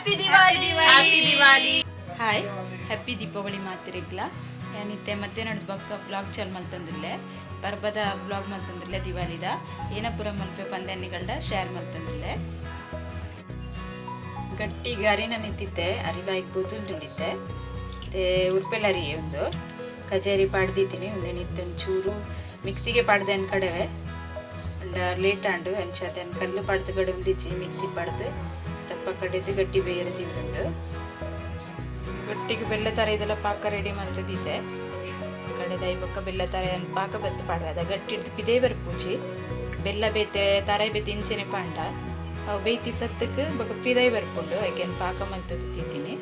Happy Diwali. Happy Diwali. Hi, happy Deepavali ಮಾತಿರಿಗ್ಲ. ಯಾನಿತ್ತೆ ಮಧ್ಯಾಹ್ನದ ಬೊಕ್ಕ blog ಚಾಲ್ ಮಲ್ತೊಂದುಲ್ಲೆ, ಪರ್ಬದ ಬ್ಲಾಗ್ ಮಲ್ತೊಂದುಲ್ಲೆ. ದಿವಾಲಿದ ಏನಪುರ ಮಲ್ಪೆ ಪಂದೆನ್ನಿಗಳ್ಡ ಶೇರ್ ಮಲ್ತೊಂದುಲ್ಲೆ. ಗಟ್ಟಿ ಗಾರಿನ ನಿಂತಿತ್ತೆ, ಅರಿಲಾಯ್ಕ್ ಬೊತುಲ್ದುಂಡಿತ್ತೆ. ಮತ್ತೆ ಉರ್ಪೆಲರಿ ಒಂದು ಕಜೇರಿ ಪಾಡ್ದಿದ್ದೀನಿ. ಒಂದೇನಿತ್ತೆ ಚೂರು ಮಿಕ್ಸಿಗೆ ಪಾಡ್ದೆ ಅನ್ಕಡೆವೆ ಲೇಟ್ ಆಂಡು ಅಂಚಾತೆ ಕಲ್ಲು ಪಾಡ್ದು ಕಡೆ ಒಂದಿಜ್ಜಿ, ಮಿಕ್ಸಿ ಪಾಡ್ದು ರಪ್ಪ ಕಡೆದು ಗಟ್ಟಿ ಬೇಯರ ತಿಂದುಂಡು. ಗಟ್ಟಿಗೆ ಬೆಲ್ಲ ತರ ಇದೆಲ್ಲ ಪಾಕ ರೆಡಿ ಮಲ್ತದಿತ್ತೆ. ಕಡೆದ ಬೊಕ್ಕ ಬೆಲ್ಲ ತರ ಪಾಕ ಬತ್ತು ಪಾಡುವ ಅದ ಗಟ್ಟಿ ಹಿಡ್ದು ಪಿದೇ ಬರ್ಪೂಜಿ. ಬೆಲ್ಲ ಬೇತೆ ತರೆ ಬೇತೆ ಇಂಚೆನೆ ಪಾಂಡ ಅವು ಬೇಯ್ತಿ ಸತ್ತಕ್ಕೆ ಬೊಕ್ಕ ಪಿದೈ ಬರ್ಪುಂಡು. ಐಕೆನ್ ಪಾಕ ಮಲ್ತದ್ದು ತಿಂತೀನಿ.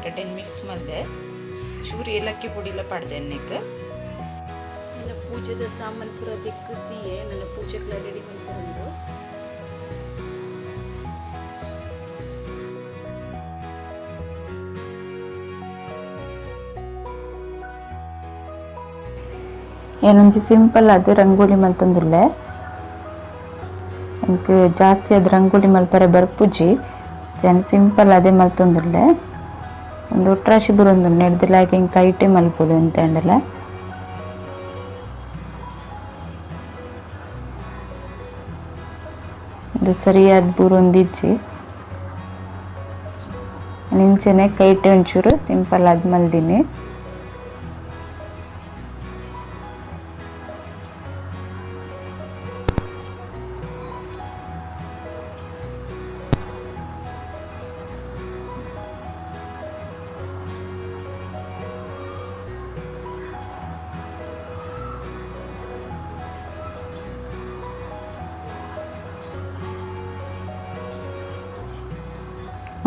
ರಡ್ಡೆನ್ ಮಿಕ್ಸ್ ಮಲ್ದೆ ಚೂರು ಏಲಕ್ಕಿ ಪುಡಿ ಎಲ್ಲ ಪಾಡ್ದೆ ಎಣ್ಣೆಕ್. ನನ್ನ ಪೂಜೆದ ಸಾಮಾನು ಪೂರ ದಿಕ್ಕುತ್ತೀಯೇ, ನನ್ನ ಪೂಜೆಗಳ ರೆಡಿ ಮಾಡ್ಕೊಂಡು. ಏನೊಂಜಿ ಸಿಂಪಲ್ ಅದು ರಂಗೋಲಿ ಮಲ್ತೊಂದುಲ್ಲೆ. ಎಂಕ್ ಜಾಸ್ತಿ ಅದು ರಂಗೋಲಿ ಮಲ್ಪರೆ ಬರ್ಪುಜಿ, ಜನ ಸಿಂಪಲ್ ಅದೇ ಮಲ್ತೊಂದುಲ್ಲೆ. ಒಂದು ಒಟ್ರಾಶಿ ಬರೊಂದು ನೆಡ್ದಿಲಾಗ ಎಂಕ್ ಐಟೆ ಮಲ್ಪೊಡು ಅಂತ ಅಂಡಲ. ಇದು ಸರಿಯಾದ ಬೂರೊಂದಿಜ್ಜಿ, ನಿಂಚೆನೆ ಕೈಟೆ ಒಂಚೂರು ಸಿಂಪಲ್ ಆದ್ ಮಲ್ದಿನಿ.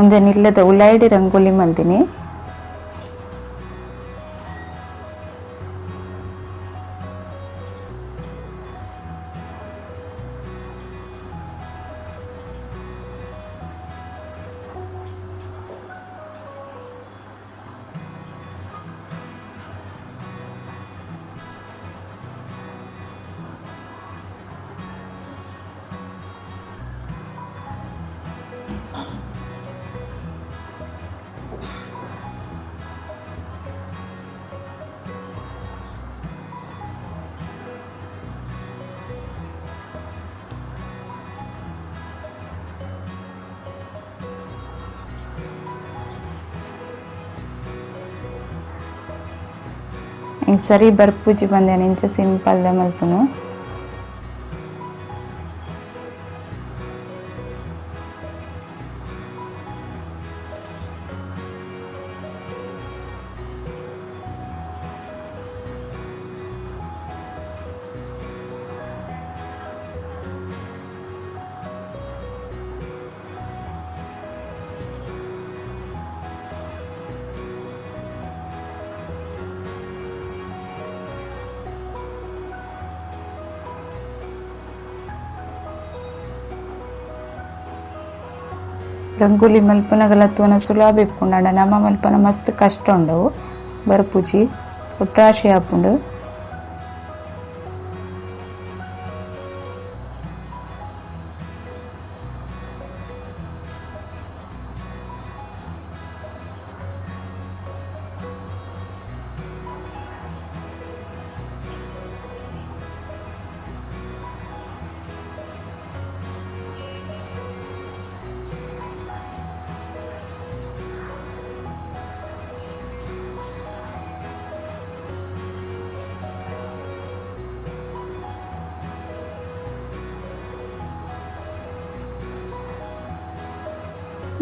ಒಂದೇನಿಲ್ಲದ ಉಲಾಯ್ಡಿ ರಂಗೋಲಿ ಮಲ್ದಿನಿ. ಇಂಕ್ ಸರಿ ಬರ್ಪೂಜಿ ಬಂದೇನೆ ಇಂಚ ಸಿಂಪಲ್ ದ ಮಲ್ಪುನು. ರಂಗೋಲಿ ಮಲ್ಪನಗಲ ತೂನ ಸುಲಭ ಇಪ್ಪುಂಡು, ಅಂಡ ನಮ್ಮ ಮಲ್ಪನ ಮಸ್ತ್ ಕಷ್ಟ ಉಂಡವು ಬರ್ಪುಜಿ, ಒಟ್ರಾಶಿ ಆಪುಂಡು.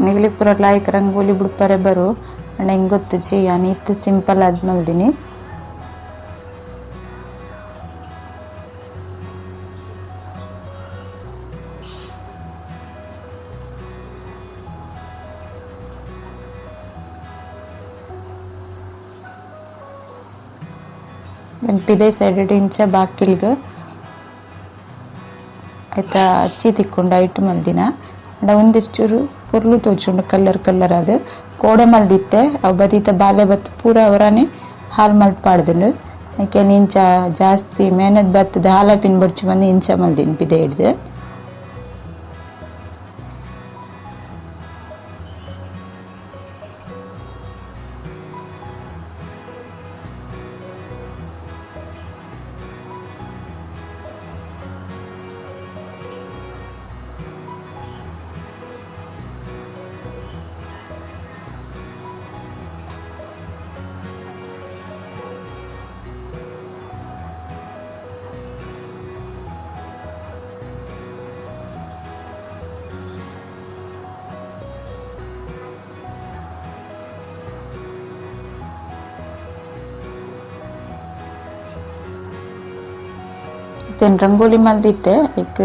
ನಿಗಲಿ ಪೂರ ಲಾಯ್ಕ್ ರಂಗೋಲಿ ಬುಡ್ಪರೆ ಬರು ಅಂಡ ಹೆಂಗೆ ಗೊತ್ತುಜಿ, ಯಾನ್ ಇತ್ತೆ ಸಿಂಪಲ್ ಆದ್ ಮಲ್ದಿನಿ. ಪಿದೆ ಸೈಡ್ ಇಂಚ ಬಾಕಿಲ್ಗ್ ಆಯ್ತಾ ಅಚ್ಚಿ ತಿಕ್ಕೊಂಡು ಐಟ್ ಮಲ್ದಿನ. ಅಂಡ ಒಂದಿಚ್ಚೂರು ಪೊರ್ಲು ತೋಜುಂಡು ಕಲ್ಲರ್ ಕಲ್ಲರ್ ಅದು ಕೋಡೆ ಮಲ್ದಿತ್ತೆ. ಅವು ಬದಿತ ಬಾಲೆ ಬತ್ತು ಪೂರ ಅವರನೆ ಹಾಲು ಮಲ್ತ್ ಪಾಡ್ದುಂಡು. ಐಕೆ ಇಂಚ ಜಾಸ್ತಿ ಮೇನದ್ ಬತ್ತದ ಹಾಲ ಪಿನ್ ಬಡ್ಚಿ ಬಂದು ಇಂಚ ಮಲ್ದಿನ ಪಿದೆ ಹಿಡ್ದು. ಇತ್ತೇನು ರಂಗೋಲಿ ಮಲ್ದಿತ್ತೆ ಇಕ್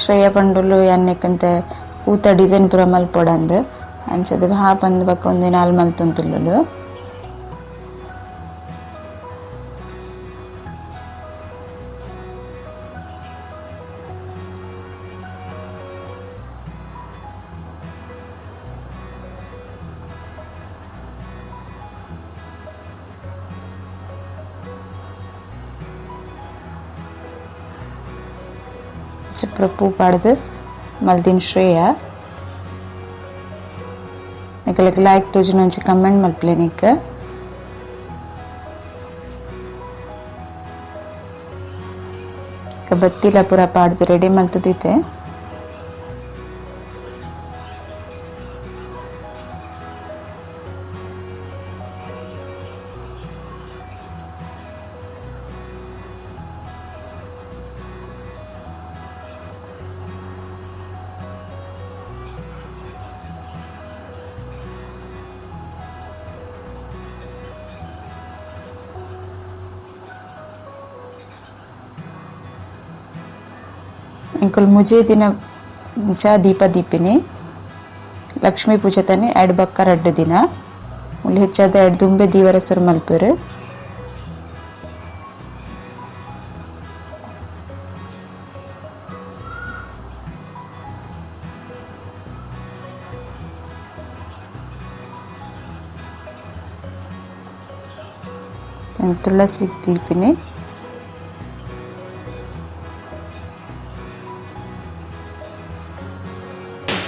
ಶ್ರೇಯ ಪಂಡುಲು ಯಾನ್ನೆಕ್ಕಂತೆ ಪೂತ ಡಿಸೈನ್ ಪೂರ ಮಲ್ಪೊಡಂದು ಅಂಚದ ಹಾ ಪಂದ್ ಬೊಕ್ಕ ಒಂದಿನ ಅಲ್ ಮಲ್ತೊಂತುಲ್ಲುಲು. ಪೂ ಪಾಡ್ದು ಮಲ್ದಿನ ಶ್ರೇಯ ನಿಕಲೆಗ್ ಲೈಕ್ ತೋಜುನ ಒಂಜಿ ಕಮೆಂಟ್ ಮಲ್ಪುಲೆ ನಿಕ್. ಬತ್ತಿಲ ಪೂರ ಪಾಡ್ದು ರೆಡಿ ಮಲ್ತುದಿತ್ತೆ. ಅಂಕಲ್ ಮುಜೆ ದಿನ ಚ ದೀಪ ದೀಪಿನಿ ಲಕ್ಷ್ಮೀ ಪೂಜೆ ತಾನೆ ಎರಡು ಬಕ್ಕ ರಡ್ಡು ದಿನ ಮುಲ್ಲಿ ಹೆಚ್ಚಾದ ಎರಡು ದುಂಬೆ ದೀವರ ಹೆಸರು ಮಲ್ಪೇರು. ತುಳಸಿ ದೀಪಿನಿ.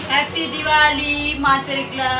ಹ್ಯಾಪಿ ದಿವಾಲಿ ಮಾತರಿಗ್ಲಾ.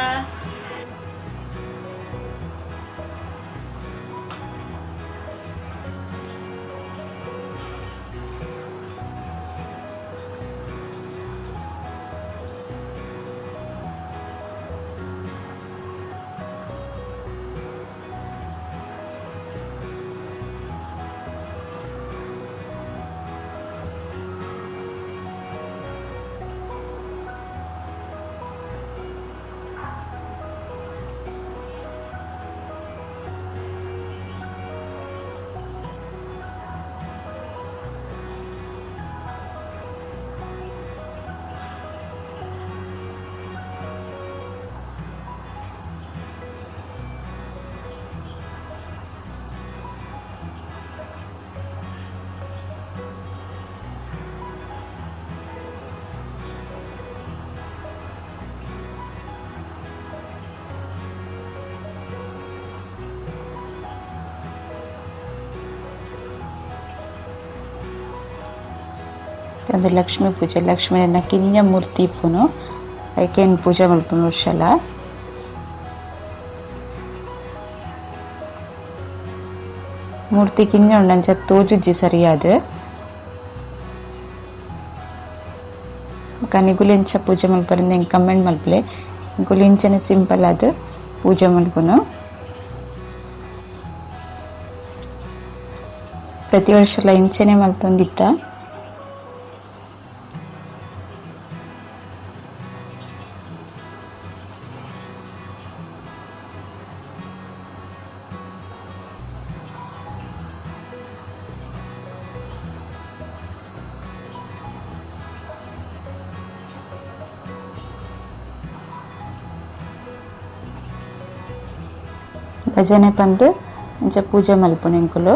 ಒಂದು ಲಕ್ಷ್ಮೀ ಪೂಜೆ, ಲಕ್ಷ್ಮೀನ ಕಿಂಜ ಮೂರ್ತಿ ಇಪ್ಪುನು ಐಕೇನು ಪೂಜೆ ಮಲ್ಪುನು ವರ್ಷಲ. ಮೂರ್ತಿ ಕಿಂಜ ಉಂಡಂಚ ತೋಜುಜ್ಜಿ ಸರಿಯಾದ ನಿಗುಲೆಂಚ ಪೂಜೆ ಮಲ್ಪರಿಂದ ಹಿಂಗೆ ಕಮೆಂಟ್ ಮಲ್ಪಲೆ. ಗುಲಿಂಚನೆ ಸಿಂಪಲ್ ಆದ ಪೂಜೆ ಮಲ್ಪುನು. ಪ್ರತಿ ವರ್ಷಲ ಇಂಚನೆ ಮಲ್ತೊಂದಿತ್ತ. ಭಜನೆ ಪಂದು ಇಂಚ ಪೂಜೆ ಮಲ್ಪುನು ಎಂಕುಲು.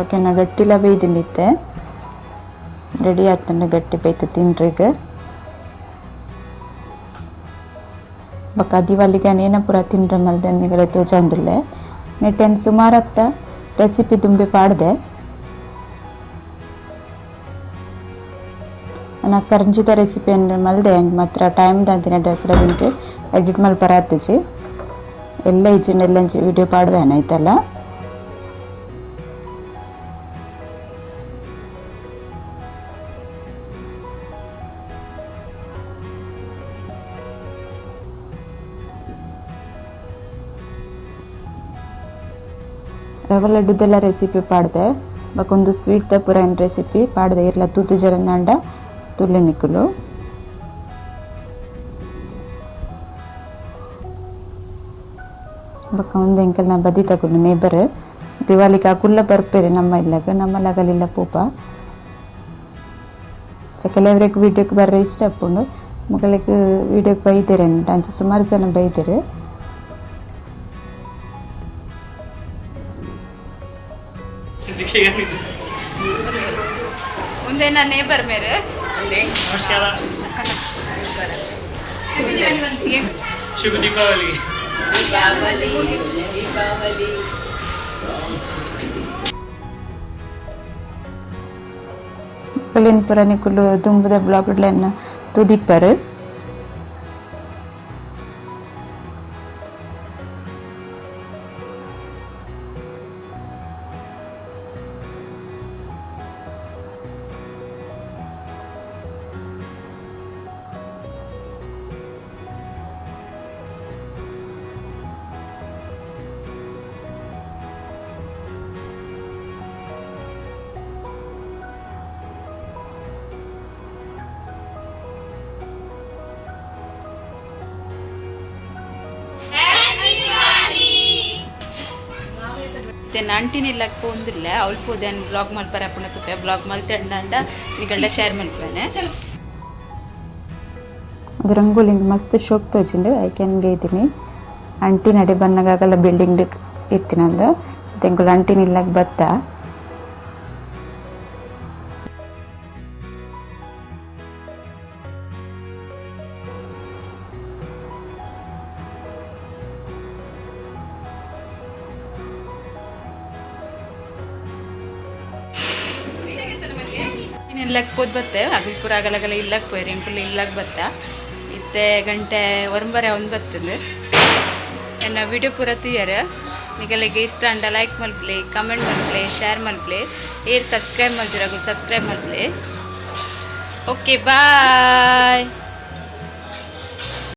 ಓಕೆನಾ ಗಟ್ಟಿಲ ಬೇಯ್ದಿಂಡಿತ್ತೆ ರೆಡಿ ಆತಂದ್ರೆ ಗಟ್ಟಿ ಬೇಯ್ತು ತಿನ್ರಿಗ. ಬೊಕ್ಕ ದಿವಾಲಿಗೆ ಏನ ಪೂರ ತಿಂಡ್ರೆ ಮಲ್ದೆ ನಿಗಲೆ ತೋಜೊಂದುಲ್ಲೆ. ನೆಟ್ಟೆನ್ ಸುಮಾರತ್ತ ರೆಸಿಪಿ ದುಂಬಿ ಪಾಡ್ದೆ. ನಾ ಕರ್ಂಜಿದ ರೆಸಿಪಿ ಮಲ್ದೆ ಹೆಂಗೆ ಮಾತ್ರ ಟೈಮ್ ದಾಂತಿನ ಡ್ರೆಸ್ ದಿನಕ್ಕೆ ಎಡಿಟ್ ಮಲ್ಪರ ಆತುಜಿ. ಎಲ್ಲ ಇಜ್ಜಿಂಡ ಎಲ್ಲಂಚಿ ವಿಡಿಯೋ ಪಾಡ್ವೇನ ಐತಲ್ಲ. ರವೆ ಲಡ್ಡುದೆಲ್ಲ ರೆಸಿಪಿ ಪಾಡ್ದೆ. ಬೊಕೊಂದು ಸ್ವೀಟ್ ದ ಪೂರ ರೆಸಿಪಿ ಪಾಡ್ದೆ. ಇರ್ಲ ತೂತು ಜರಂದಾಂಡ ತುಲೆ ನಿಕುಲು. ಬೊಕ್ಕ ಒಂದು ಎಂಕಲ್ನ ಬದಿ ತಗುಲು ನೇಬರ್ ದಿವಾಲಿಗೆ ಅಕುಲ್ಲ ಬರ್ಪೇರೆ ನಮ್ಮ ಇಲ್ಲಗ ನಮ್ಮ ಲಗಲಿಲ್ಲ ಪೂಪ. ಕೆಲವರಿಗೆ ವಿಡಿಯೋಕ್ಕೆ ಬರ್ರೆ ಇಷ್ಟ ಆಪುಂಡು, ಮೊಗಲಿಗೆ ವಿಡಿಯೋಕ್ಕೆ ಬೈದೇರೆ ಅಂಚ ಸುಮಾರು ಜನ ಬೈದೇರು. ಮುಂದೆ ನನ್ನ ನೇಬರ್ ಮೇರೆ. ನಮಸ್ಕಾರ, ಶುಭ ದೀಪಾವಳಿ. ದೀಪಾವಳಿ. ಮೊಕಲೆನ್ ಪೂರ ನಿಕುಲು ದುಂಬುದ ಬ್ಲಾಗ್ಲೆನ್ ತುದಿಪ್ಪರು. ಅಂಟಿನ ಇಲ್ಲಕ್ಕೆ ಪೋಂದಿಲ್ಲ ಅವಳು ಪೋದೆ ಬ್ಲಾಗ್ ಮಲ್ಪರೆ ಅಪ್ಪಣ ತುಪ್ಪೆ ಬ್ಲಾಗ್ ಮಲ್ತಂಡ ನಿಗಳ್ಳ ಶೇರ್ ಮಲ್ಪೇನೆ. ಅದು ರಂಗೋಲಿ ಮಸ್ತ್ ಶೋಕ್ ತೋಜಿಂಡು ಐಕೆನ್ಗೆ ಇದ್ದೀನಿ. ಅಂಟಿ ನಡೆ ಬನ್ನಗಾಗಲ್ಲ ಬಿಲ್ಡಿಂಗ್ ಇತ್ತಿನಂದು ತೆಂಗುಲ್ ಅಂಟಿನ ಇಲ್ಲಕ್ಕೆ ಬತ್ತ. ಇಲ್ಲಕ್ಕೆ ಪೋದ್ ಬತ್ತೆ ಅಗಲ್ ಪೂರ ಅಗಲಗಲ ಇಲ್ಲಕ್ಕೆ ಪೋಯ್ರಿ ಅಂಕುಲ್ ಇಲ್ಲಕ್ಕೆ ಬತ್ತ. ಇತ್ತೆ ಗಂಟೆ ಒರಂಬರೆ ಒಂದು ಬತ್ತಂದು. ಎನ್ನ ವಿಡಿಯೋ ಪೂರ ತೂಯರ್. ನಿಗಲಿಗೆ ಇಷ್ಟ ಅಂಡ ಲೈಕ್ ಮಲ್ಪಲೆ, ಕಮೆಂಟ್ ಮಲ್ಪಲೆ, ಶೇರ್ ಮಲ್ಪಲೆ. ಏರ್ ಸಬ್ಸ್ಕ್ರೈಬ್ ಮಲ್ಜಿರ ಸಬ್ಸ್ಕ್ರೈಬ್ ಮಲ್ಪಲೆ. Okay, bye.